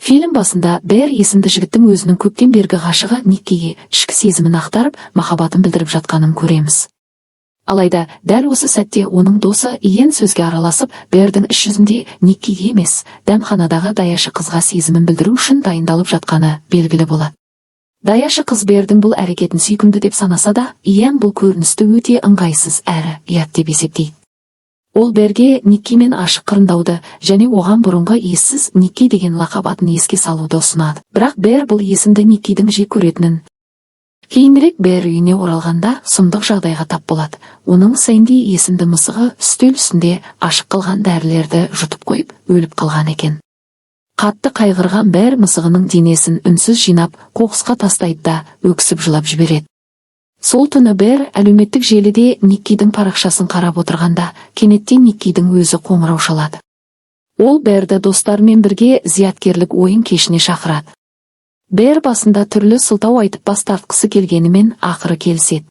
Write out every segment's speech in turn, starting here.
Фильм басында Бэр есімді жігіттің өзінің көптен бергі ғашығы Никкиге ішкі сезімін ақтарып, махаббатын білдіріп жатқанын көреміз. Алайда дәл осы сәтте оның досы Иен сөзге араласып, Бэрдің іс жүзінде Никкиге емес, дәмханадағы даяшы қызға сезімін білдіру үшін дайындалып жатқаны белгілі болады. Даяшы қыз Бэрдің бұл әрекетін сүйкімді деп санаса да, Иен бұл көріністі өте ыңғайсыз әрі ұят деп есептейді. Ол Бэрге Никкимен ашық қырындауды және оған бұрынғы ессіз Никки деген лақап атын еске салуды ұсынады. Бірақ Бэр бұл есімді Никкидің жек көретінін. Кейінірек Бэр үйіне оралғанда, сұмдық жағдайға тап болады. Оның Сэнди есімді мысығы үстел үстінде ашық қалған дәрілерді жұтып қойып, өліп қалған екен. Қатты қайғырған Бэр мысығының денесін үнсіз жинап, қоқысқа тастайды да, өксіп жылап жібереді. Сол түні Бэр әлеуметтік желіде Никкидің парақшасын қарап отырғанда, кенеттен Никкидің өзі қоңырау шалады. Ол Бэрді достарымен бірге зияткерлік ойын кешіне шақырады. Бэр басында түрлі сылтау айтып, бас тартқысы келгенімен, ақыры келіседі.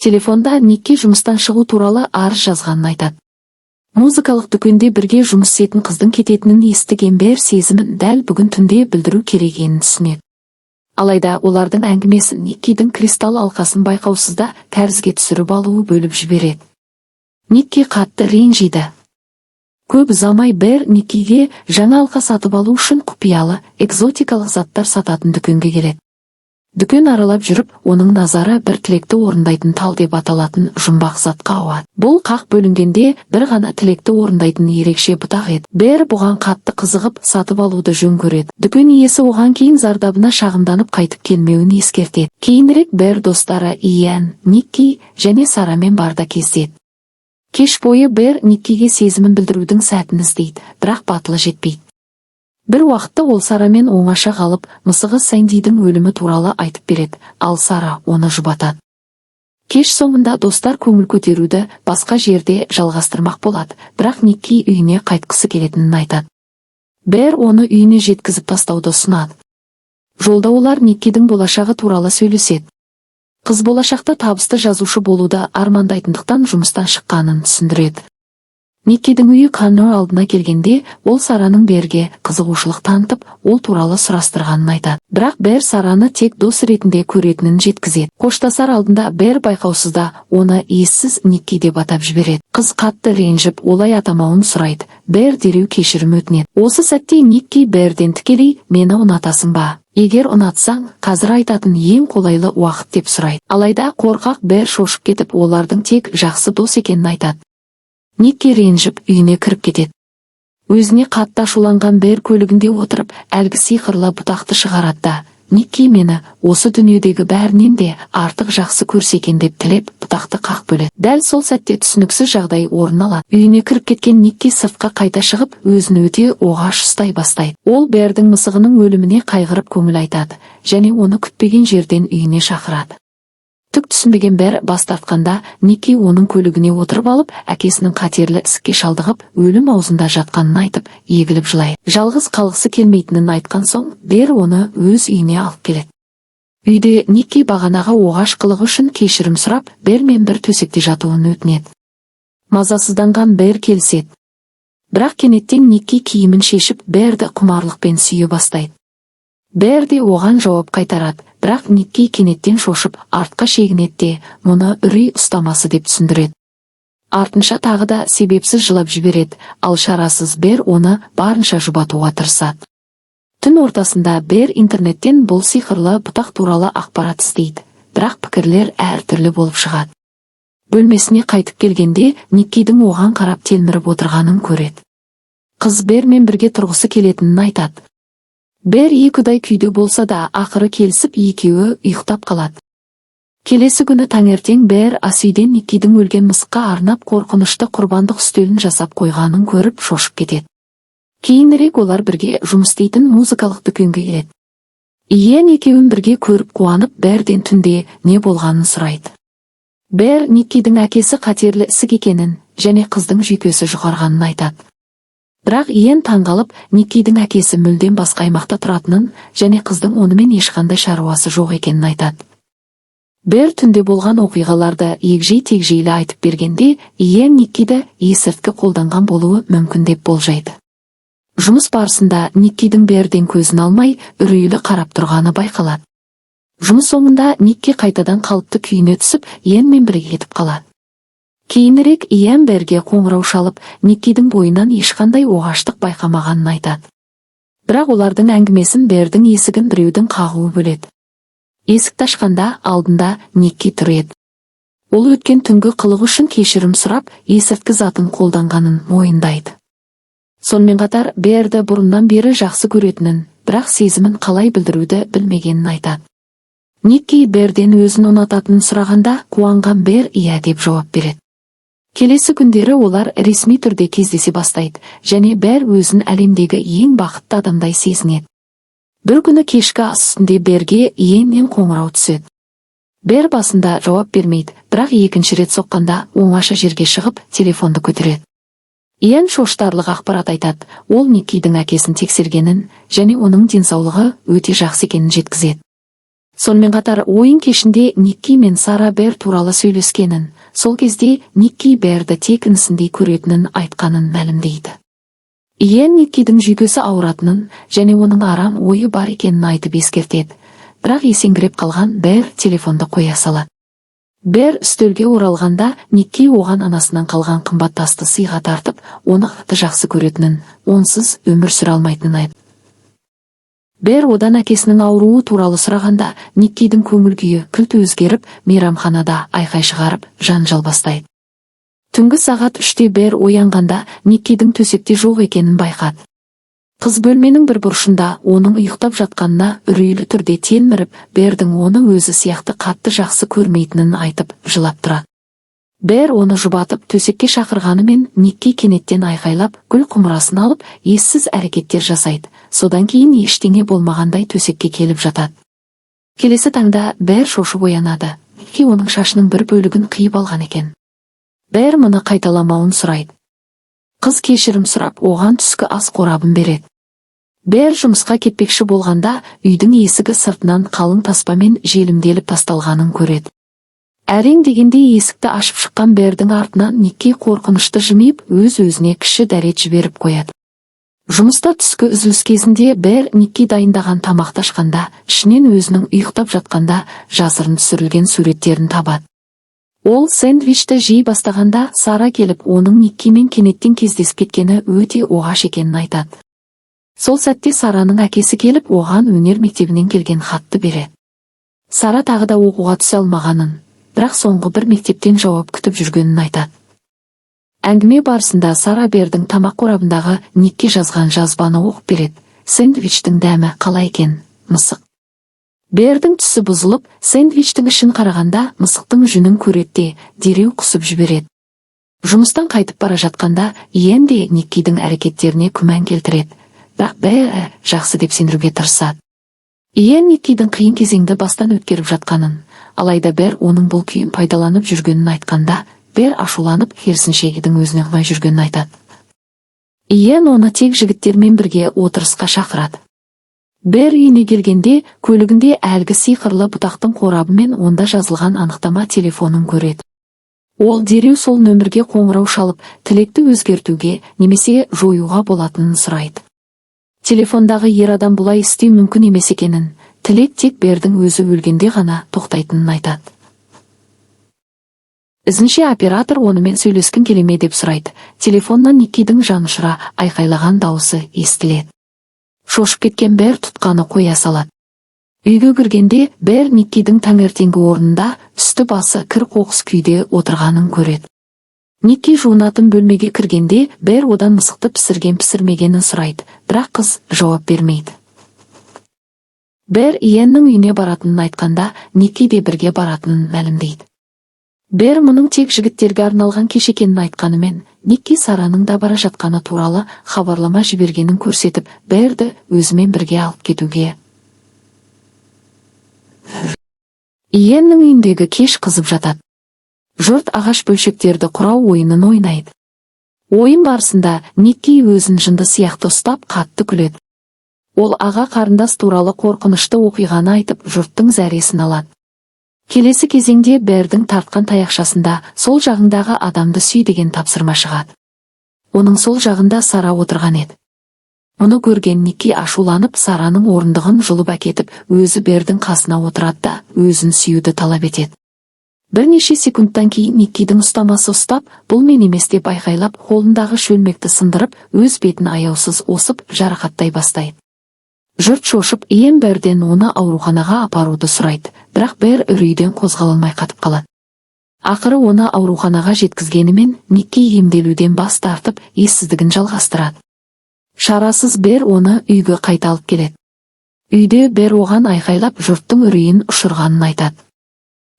Телефонда Никки жұмыстан шығу туралы арыз жазғанын айтады. Музыкалық дүкенде бірге жұмыс істейтін қыздың кететінін естіген Бэр сезімін дәл бүгін түнде білдіру керек екенін түсінеді. Алайда олардың әңгімесін Никкидің кристалл алқасын байқаусызда кәрізге түсіріп алуы бөліп жібереді. Никки қатты ренжиді. Көп ұзамай Бэр Никкиге жаңа алқа сатып алу үшін құпиялы, экзотикалық заттар сататын дүкенге келеді. Дүкен аралап жүріп, оның назары бір тілекті орындайтын тал деп аталатын жұмбақ затқа ауады. Бұл қақ бөлінгенде бір ғана тілекті орындайтын ерекше бұтақ еді. Бэр бұған қатты қызығып, сатып алуды жөн көреді. Дүкен иесі оған кейін зардабына шағымданып қайтып келмеуін ескертеді. Кейінірек Бэр достары Иэн, Никки және Сарамен барда кездеседі. Кеш бойы Бэр Никкиге сезімін білдірудің сәтін іздейді, бірақ батылы жетпейді. Бір уақытта ол Сарамен оңаша қалып, мысығы Сэндидің өлімі туралы айтып береді, ал Сара оны жұбатады. Кеш соңында достар көңіл көтеруді басқа жерде жалғастырмақ болады, бірақ Никки үйіне қайтқысы келетінін айтады. Бэр оны үйіне жеткізіп тастауды ұсынады. Жолда олар Никкидің болашағы туралы сөйлеседі. Қыз болашақта табысты жазушы болуды армандайтындықтан жұмыстан шыққанын түсіндіреді. Никкидің үйі Коннор алдына келгенде, ол Сараның Берге қызығушылық танытып, ол туралы сұрастырғанын айтады. Бірақ Бэр Сараны тек дос ретінде көретінін жеткізеді. Қоштасар алдында Бэр байқаусызда оны ессіз Никки деп атап жібереді. Қыз қатты ренжіп, олай атамауын сұрайды. Бэр дереу кешірім өтінеді. Осы сәтте Никки Бэрден тікелей: «Мені ұнатасың ба? Егер ұнатсаң, қазір айтатын ең қолайлы уақыт», – деп сұрайды. Алайда қорқақ Бэр шошып кетіп, олардың тек жақсы дос екенін айтады. Никки ренжіп, үйіне кіріп кетеді. Өзіне қатты ашуланған Бэр көлігінде отырып, әлгі сиқырлы бұтақты шығарады да, Никки мені осы дүниедегі бәрінен де артық жақсы көрсе екен деп тілеп, бұтақты қақ бөледі. Дәл сол сәтте түсініксіз жағдай орын алады. Үйіне кіріп кеткен Никки сыртқа қайта шығып, өзін өте оғаш ұстай бастайды. Ол Бэрдің мысығының өліміне қайғырып көңіл айтады және оны күтпеген жерден үйіне шақырады. Түк түсінбеген Бэр бас тартқанда, Никки оның көлігіне отырып алып, әкесінің қатерлі ісікке шалдығып, өлім аузында жатқанын айтып, егіліп жылайды. Жалғыз қалғысы келмейтінін айтқан соң, Бэр оны өз үйіне алып келеді. Үйде Никки бағанағы оғаш қылығы үшін кешірім сұрап, Бэрмен бір төсекте жатуын өтінеді. Мазасызданған Бэр келіседі. Бірақ кенеттен Никки киімін шешіп, Бэрді құмарлықпен сүйе бастайды. Бэр де оған жауап қайтарады, бірақ Никки кенеттен шошып, артқа шегінеді де, мұны үрей ұстамасы деп түсіндіреді. Артынша тағы да себепсіз жылап жібереді, ал шарасыз Бэр оны барынша жұбатуға тырысады. Түн ортасында Бэр интернеттен бұл сиқырлы бұтақ туралы ақпарат іздейді, бірақ пікірлер әртүрлі болып шығады. Бөлмесіне қайтып келгенде, Никкидің оған қарап телміріп отырғанын көреді. Қыз Бэрмен бірге тұрғысы келетінін айтады. Бэр екіұдай күйде болса да, ақыры келісіп, екеуі ұйықтап қалады. Келесі күні таңертең Бэр асүйден Никкидің өлген мысыққа арнап қорқынышты құрбандық үстелін жасап қойғанын көріп, шошып кетеді. Кейінірек олар бірге жұмыс істейтін музыкалық дүкенге келеді. Иен екеуін бірге көріп қуанып, Бэрден түнде не болғанын сұрайды. Бэр Никкидің әкесі қатерлі ісік екенін және қыздың жүйкесі жұқарғанын айтады. Бірақ Иен таңғалып, Никкидің әкесі мүлдем басқа аймақта тұратынын және қыздың онымен ешқандай шаруасы жоқ екенін айтады. Бэр түнде болған оқиғаларды егжей-тегжейлі айтып бергенде, Иен Никкиді есірткі қолданған болуы мүмкін деп болжайды. Жұмыс барысында Никкидің Берден көзін алмай, үрейлі қарап тұрғаны байқалады. Жұмыс соңында Никки қайтадан қалыпты күйіне түсіп, Иэнмен бірге кетіп қалады. Кейінірек Иэн Берге қоңырау шалып, Никкидің бойынан ешқандай оғаштық байқамағанын айтады. Бірақ олардың әңгімесін Бердің есігін біреудің қағуы бөледі. Есікті ашқанда алдында Никки тұр еді. Ол өткен түнгі қылығы үшін кешірім сұрап, есірткі затын қолданғанын мойындайды. Сонымен қатар Берді бұрыннан бері жақсы көретінін, бірақ сезімін қалай білдіруді білмегенін айтады. Никки Берден өзін ұнататынын сұрағанда, қуанған Бер «иә» деп жауап береді. Келесі күндері олар ресми түрде кездесе бастайды және Бер өзін әлемдегі ең бақытты адамдай сезінеді. Бір күні кешкі ас үстінде Берге Иеннен қоңырау түседі. Бер басында жауап бермейді, бірақ екінші рет соққанда оңаша жерге шығып, телефонды көтереді. Иен шошытарлық ақпарат айтады: ол Никкидің әкесін тексергенін және оның денсаулығы өте жақсы екенін жеткізеді. Сонымен қатар ойын кешінде Никки мен Сара Бер туралы сөйлескенін, сол кезде Никки Берді тек інісіндей көретінін айтқанын мәлімдейді. Иен Никкидің жүйкесі ауыратынын және оның арам ойы бар екенін айтып ескертеді. Бірақ есеңгіреп қалған Бер телефонды қоя салады. Бер үстелге оралғанда, Никки оған анасынан қалған қымбат тасты сыйға тартып, оны қатты жақсы көретінін, онсыз өмір сүре алмайтынын айтты. Бер одан әкесінің ауруы туралы сұрағанда, Никкидің көңіл күйі кілт өзгеріп, мейрамханада айқай шығарып, жанжал бастайды. Түнгі сағат 3-те Бер оянғанда, Никкидің төсекте жоқ екенін байқады. Қыз бөлменің бір бұрышында оның ұйықтап жатқанына үрейлі түрде телміріп, Бердің оны өзі сияқты қатты жақсы көрмейтінін айтып, жылап тұрады. Бер оны жұбатып, төсекке шақырғанымен, Никки кенеттен айқайлап, гүл құмырасын алып, ессіз әрекеттер жасайды. Содан кейін ештеңе болмағандай төсекке келіп жатады. Келесі таңда Бер шошып оянады. Никки оның шашының бір бөлігін қиып алған екен. Бер мұны қайталамауын сұрайды. Қыз кешірім сұрап, оған түскі ас қорабын береді. Бер жұмысқа кетпекші болғанда, үйдің есігі сыртынан қалың таспамен желімделіп тасталғанын көреді. Әрең дегенде есікті ашып шыққан Бердің артынан Никки қорқынышты жымиып, өз-өзіне кіші дәрет жіберіп қояды. Жұмыста түскі үзіліс кезінде Бер Никки дайындаған тамақты ашқанда, ішінен өзінің ұйықтап жатқанда жасырын түсірілген суреттерін табады. Ол сэндвичті жей бастағанда, Сара келіп, оның Никкимен кенеттен кездесіп кеткені өте оғаш екенін айтады. Сол сәтте Сараның әкесі келіп, оған өнер мектебінен келген хатты береді. Сара тағы да оқуға түсе алмағанын, бірақ соңғы бір мектептен жауап күтіп жүргенін айтады. Әңгіме барысында Сара Бердің тамақ қорабындағы Никке жазған жазбаны оқып береді: «Сэндвичтің дәмі қалай екен, мысық?» Бердің түсі бұзылып, сэндвичтің ішін қарағанда, мысықтың жүнін көреді де, дереу құсып жібереді. Жұмыстан қайтып бара жатқанда, Иен де Никкидің әрекеттеріне күмән келтіреді, бірақ бәрі жақсы деп сендіруге тырысады. Иен Никкидің қиын кезеңді бастан өткеріп жатқанын, алайда Бер оның бұл күйін пайдаланып жүргенін айтқанда, Бер ашуланып, керісінше өзіне ұнамай жүргенін айтады. Иен оны тек жігіттермен бірге отырысқа шақырады. Бер үйіне келгенде, көлігінде әлгі сиқырлы бұтақтың қорабы мен онда жазылған анықтама телефонын көреді. Ол дереу сол нөмірге қоңырау шалып, тілекті өзгертуге немесе жоюға болатынын сұрайды. Телефондағы ер адам бұлай істеу мүмкін емес екенін, тілек тек Бердің өзі өлгенде ғана тоқтайтынын айтады. Ізінше оператор онымен сөйлескің келе ме деп сұрайды. Телефоннан Никкидің жанұшыра айқайлаған дауысы естіледі. Шошып кеткен Бер тұтқаны қоя салады. Үйге кіргенде Бер Никкидің таңертеңгі орнында үсті басы кір қоқыс күйде отырғанын көреді. Никки жуынатын бөлмеге кіргенде, Бер одан мысықты пісірген пісірмегенін сұрайды, бірақ қыз жауап бермейді. Бер Иеннің үйіне баратынын айтқанда, Никки де бірге баратынын мәлімдейді. Бер мұның тек жігіттерге арналған кеш екенін айтқанымен, Никки Сараның да бара жатқаны туралы хабарлама жібергенін көрсетіп, Берді өзімен бірге алып кетуге. Иеннің үйіндегі кеш қызып жатады. Жұрт ағаш бөлшектерді құрау ойынын ойнайды. Ойын барысында Никки өзін жынды сияқты ұстап, қатты күледі. Ол аға қарындас туралы қорқынышты оқиғаны айтып, жұрттың зәресін алады. Келесі кезеңде Бердің тартқан таяқшасында «сол жағыңдағы адамды сүй» деген тапсырма шығады. Оның сол жағында Сара отырған еді. Мұны көрген Никки ашуланып, Сараның орындығын жұлып әкетіп, өзі Бердің қасына отырады да, өзін сүюді талап етеді. Бірнеше секундтан кейін Никкидің ұстамасы ұстап, «Бұл мен емес» деп айқайлап, қолындағы шөлмекті сындырып, өз бетін аяусыз осып, жарақаттай бастайды. Жұрт шошып, Иен Берден оны ауруханаға апаруды сұрайды, бірақ Бер үрейден қозғала алмай қатып қалады. Ақыры оны ауруханаға жеткізгенімен, Никки емделуден бас тартып, ессіздігін жалғастырады. Шарасыз Бер оны үйге қайта алып келеді. Үйде Бер оған айқайлап, жұрттың үрейін ұшырғанын айтады.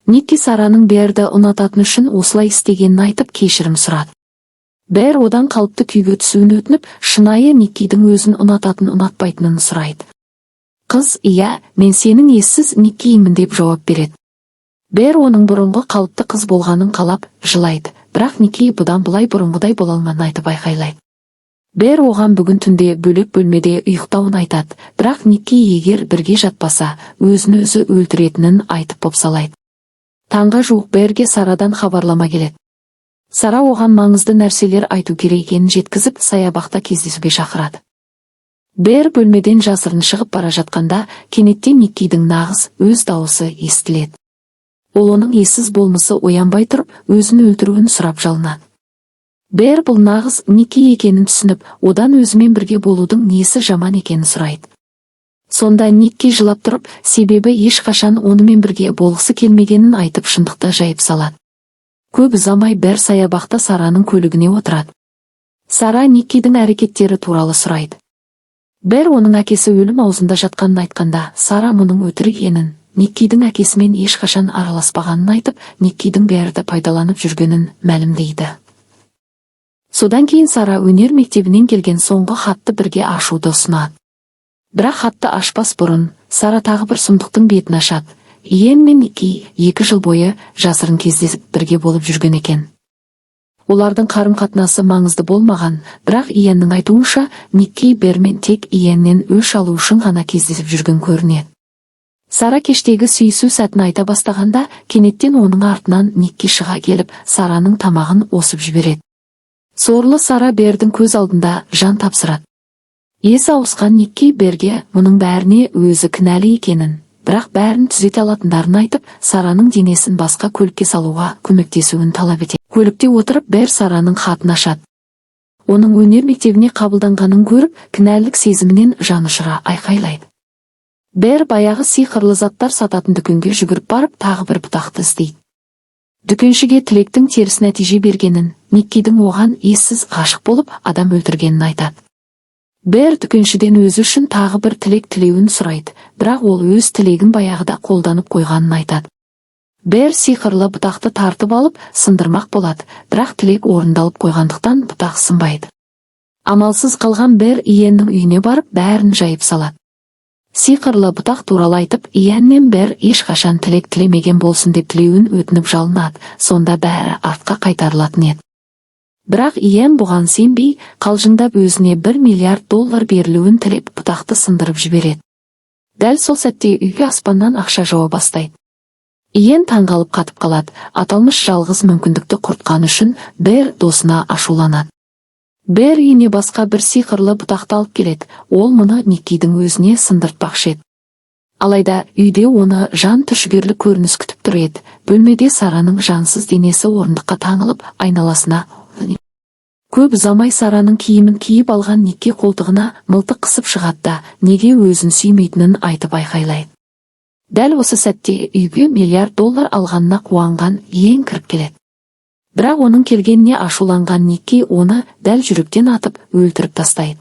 Никки Сараның Берді ұнататыны үшін осылай істегенін айтып, кешірім сұрады. Бер одан қалыпты күйге түсуін өтініп, шынайы Никкидің өзін ұнататын ұнатпайтынын сұрайды. Қыз: «Иә, мен сенің ессіз Никкиіңмін», – деп жауап береді. Бер оның бұрынғы қалыпты қыз болғанын қалап, жылайды, бірақ Никки бұдан былай бұрынғыдай бола алмағанын айтып айқайлайды. Бер оған бүгін түнде бөлек бөлмеде ұйықтауын айтады, бірақ Никки егер бірге жатпаса, өзін өзі өлтіретінін айтып бопсалайды. Таңға жуық Берге Сарадан хабарлама келеді. Сара оған маңызды нәрселер айту керек екенін жеткізіп, саябақта кездесуге шақырады. Бер бөлмеден жасырын шығып бара жатқанда, кенеттен Никкидің нағыз өз дауысы естіледі. Ол оның ессіз болмысы оянбай тұрып, өзін өлтіруін сұрап жалынады. Бер бұл нағыз Никки екенін түсініп, одан өзімен бірге болудың несі жаман екенін сұрайды. Сонда Никки жылап тұрып, себебі ешқашан онымен бірге болғысы келмегенін айтып, шындықты жайып салады. Көп ұзамай Бер саябақта Сараның көлігіне отырады. Сара Никкидің әрекеттері туралы сұрайды. Бер оның әкесі өлім аузында жатқанын айтқанда, Сара мұның өтірік екенін, Никкидің әкесімен ешқашан араласпағанын айтып, Никкидің Берді пайдаланып жүргенін мәлімдейді. Содан кейін Сара өнер мектебінен келген соңғы хатты бірге ашуды ұсынады. Бірақ хатты ашпас бұрын Сара тағы бір сұмдықтың бетін ашады. Иен мен Никки 2 жыл бойы жасырын кездесіп, бірге болып жүрген екен. Олардың қарым-қатынасы маңызды болмаған, бірақ Иеннің айтуынша, Никки Бермен тек Иеннен өш алу үшін ғана кездесіп жүрген көрінеді. Сара кештегі сүйісу сәтін айта бастағанда, кенеттен оның артынан Никки шыға келіп, Сараның тамағын осып жібереді. Сорлы Сара Бердің көз алдында жан тапсырады. Есі ауысқан Никки Берге мұның бәріне өзі кінәлі екенін, бірақ бәрін түзете алатындарын айтып, Сараның денесін басқа көлікке салуға көмектесуін талап етеді. Көлікте отырып, Бер Сараның хатын ашады. Оның өнер мектебіне қабылданғанын көріп, кінәлілік сезімінен жанұшыра айқайлайды. Бер баяғы сиқырлы заттар сататын дүкенге жүгіріп барып, тағы бір бұтақты іздейді. Дүкеншіге тілектің теріс нәтиже бергенін, Никкидің оған ессіз ғашық болып, адам өлтіргенін айтады. Бер дүкеншіден өзі үшін тағы бір тілек тілеуін сұрайды, бірақ ол өз тілегін баяғыда қолданып қойғанын айтады. Бер сиқырлы бұтақты тартып алып, сындырмақ болады, бірақ тілек орындалып қойғандықтан бұтақ сынбайды. Амалсыз қалған Бер Иеннің үйіне барып, бәрін жайып салады. Сиқырлы бұтақ туралы айтып, Иеннен Бер ешқашан тілек тілемеген болсын деп тілеуін өтініп жалынады, сонда бәрі артқа қайтарылатын еді. Бірақ Иен бұған сенбей, қалжыңдап өзіне 1 миллиард доллар берілуін тілеп, бұтақты сындырып жібереді. Дәл сол сәтте үйге аспаннан ақша жауа бастайды. Иен таңғалып қатып қалады. Аталмыш жалғыз мүмкіндікті құртқаны үшін Бер досына ашуланады. Бер үйіне басқа бір сиқырлы бұтақты алып келеді. Ол мұны Никкидің өзіне сындыртпақшы еді. Алайда үйде оны жан түршігерлік көрініс күтіп тұр еді. Бөлмеде Сараның жансыз денесі орындыққа таңылып, айналасына. Көп ұзамай Сараның киімін киіп алған Никки қолтығына мылтық қысып шығады да, неге өзін сүймейтінін айтып айқайлайды. Дәл осы сәтте үйге миллиард доллар алғанына қуанған Иен кіріп келеді. Бірақ оның келгеніне ашуланған Никки оны дәл жүректен атып, өлтіріп тастайды.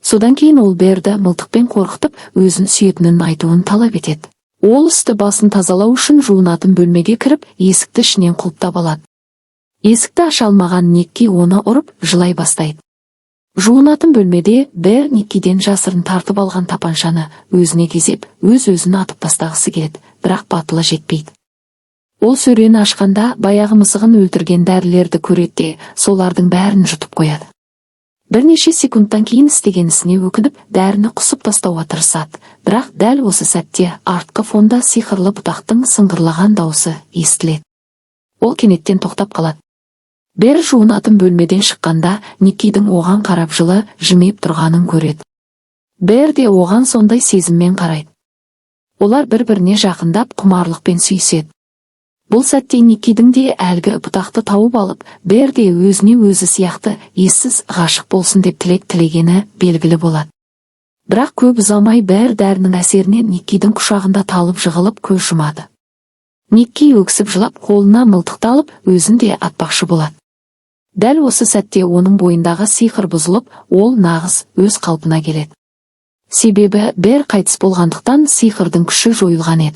Содан кейін ол Берді мылтықпен қорқытып, өзін сүйетінін айтуын талап етеді. Ол үсті басын тазалау үшін жуынатын бөлмеге кіріп, есікті ішінен құлыптап алады. Есікті аша алмаған Никки оны ұрып, жылай бастайды. Жуынатын бөлмеде Бер Никкиден жасырын тартып алған тапаншаны өзіне кезеп, өз-өзін атып тастағысы келеді, бірақ батылы жетпейді. Ол сөрені ашқанда баяғы мысығын өлтірген дәрілерді көреді де, солардың бәрін жұтып қояды. Бірнеше секундтан кейін істеген ісіне өкініп, дәріні құсып тастауға тырысады, бірақ дәл осы сәтте артқы фонда сиқырлы бұтақтың сыңғырлаған даусы естіледі. Ол кенеттен тоқтап қалады. Бер жуынатын бөлмеден шыққанда, Никкидің оған қарап жылы жымиып тұрғанын көреді. Бэр де оған сондай сезіммен қарайды. Олар бір-біріне жақындап, құмарлықпен сүйіседі. Бұл сәтте Никкидің де әлгі бұтақты тауып алып, Бэр де өзіне өзі сияқты ессіз ғашық болсын деп тілек тілегені белгілі болады. Бірақ көп ұзамай Бэр дәрінің әсерінен Никкидің құшағында талып жығылып, көз жұмады. Никки өксіп жылап, қолына мылтықты алып, өзін де атпақшы болады. Дәл осы сәтте оның бойындағы сиқыр бұзылып, ол нағыз өз қалпына келеді. Себебі Бэр қайтыс болғандықтан, сиқырдың күші жойылған еді.